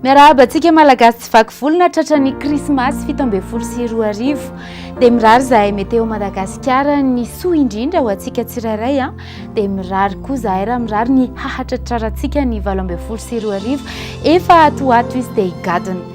Miarahaba antsika Malagasy tsy vaky volo nahatratra ny Krismasy 2017. Dia mirary izahay Météo Madagasikara ny soa indrindra ho antsika tsirairay a. Dia mirary koa izahay raha mirary ny hahatratrarantsika ny 2018. Efa ato ho ato izy dia higadona.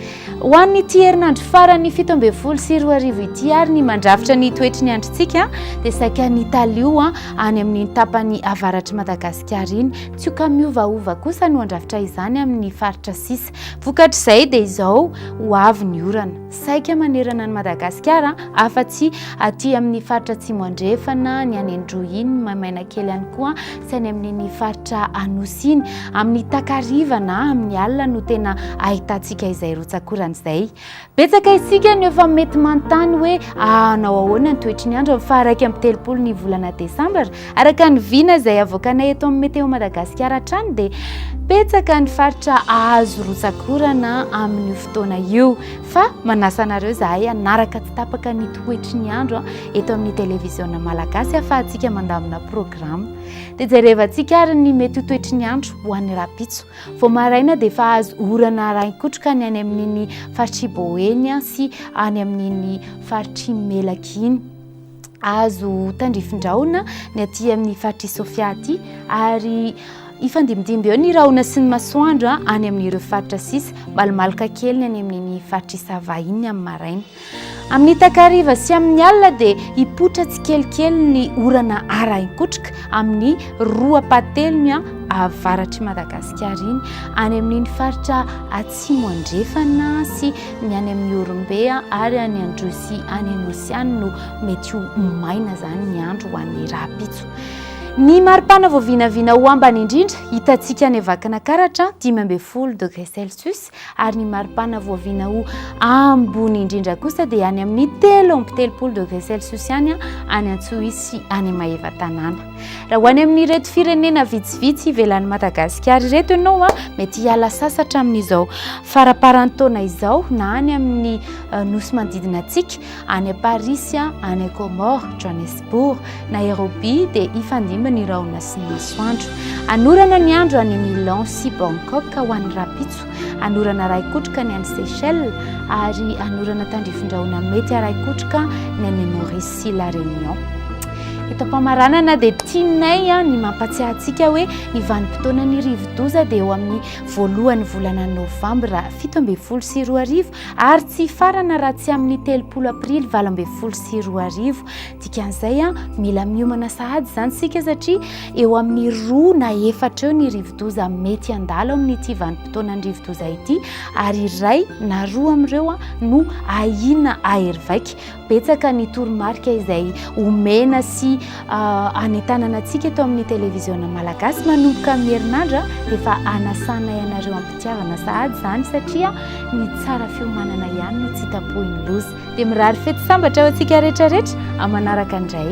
Ho an'ity herinandro farany 2017 ity ary ny mandrafitra ny toetry ny androntsika dia saika ny talio any amin'iny tapany avaratr'i Madagasikara iny. Tsioka miovaova kosa no handrafitra izany amin'ny faritra sisa. Vokatr'izay dia izao ho avy ny orana. Saika manerana an'i Madagasikara, afa-tsy aty amin'ny faritra Atsimo Andrefana, ny any Androy iny, ny maimaina kely ihany koa, sy any amin'iny faritra Anosy iny. Amin'ny takariva na amin'ny alina no tena ahitantsika izay rotsak'orana izay. Betsaka isika no efa mety manontany hoe hanao ahoana ny toetry ny andro amin'ny faha 31 ny volana desambra. Araka ny vina izay avoakanay eto amin'ny Météo Madagasikara hatrany dia betsaka ny faritra hahazo rotsak'orana amin'io fotoana io. Fa manasa anareo izahay hanaraka tsy tapaka ny toetry ny andro eto amin'ny televiziona malagasy ahafahantsika mandamina programa. Dia jerevantsika ary ny mety ho toetry ny andro ho an'ny rahampitso. Vao maraina dia efa azo orana arahin-kotroka ny any amin'iny faritr'i Boeny sy any amin'iny faritr'i Melaky iny. Azo tandrifin-drahona ny aty amin'ny faritr'i Sofia aty ary hifandimbidimby eo ny rahona sy ny masoandro any amin'ireo faritra sisa. Malomaloka kely ny any amin'iny faritr'i Sava iny amin'ny maraina. Amin'ny takariva sy amin'ny alina dia hipoitra tsikelikely ny orana arahin-kotroka amin'ny roa ampahatelony avaratr'i Madagasikara iny, any amin'iny faritra atsimo andrefana sy ny any amin'ny Ihorombe ary any Androy sy any Anosy any no mety ho maina izany ny andro ho an'ny rahampitso. Ny maripana vao vinavina ho ambany indrindra hitantsika any Vakinakaratra, 15 degré celsius, ary ny maripana voaviana ho ambony indrindra kosa dia any amin'ny 33 degré celsius ihany any Antsohihy sy any Maevatanàna. Raha ho any amin'ireto firenena vitsivitsy ivelan'i Madagasikara ireto ianao, mety hiala sasatra amin'izao faramparan'ny taona izao na any amin'ny eh, nosy manodidina antsika, any Parisy, any Comores, Johannesburg, Nairobi dia hifandimby ny rahona sy ny masoandro. Hanorana ny andro any Milan sy Bangkok ho an'ny rahampitso. Hanorana arahin-kotroka ny any Seychelles ary hanorana tandrifin-drahona mety arahin-kotroka ny any Maurice sy La Réunion. Eto am-pamaranana dia tianay ny mampatsiahy antsika hoe ny vanim-potoanan'ny rivodoza dia eo amin'ny voalohan'ny volana novambra 2017 ary tsy hifarana raha tsy amin'ny 30 aprily 2018. Dikan'izay, mila miomana sahady izany isika satria eo amin'ny roa na efatra eo ny rivodoza mety handalo amin'ity vanim-potoanan'ny rivodoza ity ary iray na roa amin'ireo no ahiana hahery vaika. Betsaka ny toromarika izay omena sy anentanana antsika eto amin'ny televiziona malagasy manomboka amin'ny herinandro dia efa anasanay anareo am-pitiavana sahady izany satria ny tsara fiomanana ihany no tsy tapohin'ny loza. Dia mirary fety sambatra ho antsika rehetra rehetra amin'ny manaraka indray.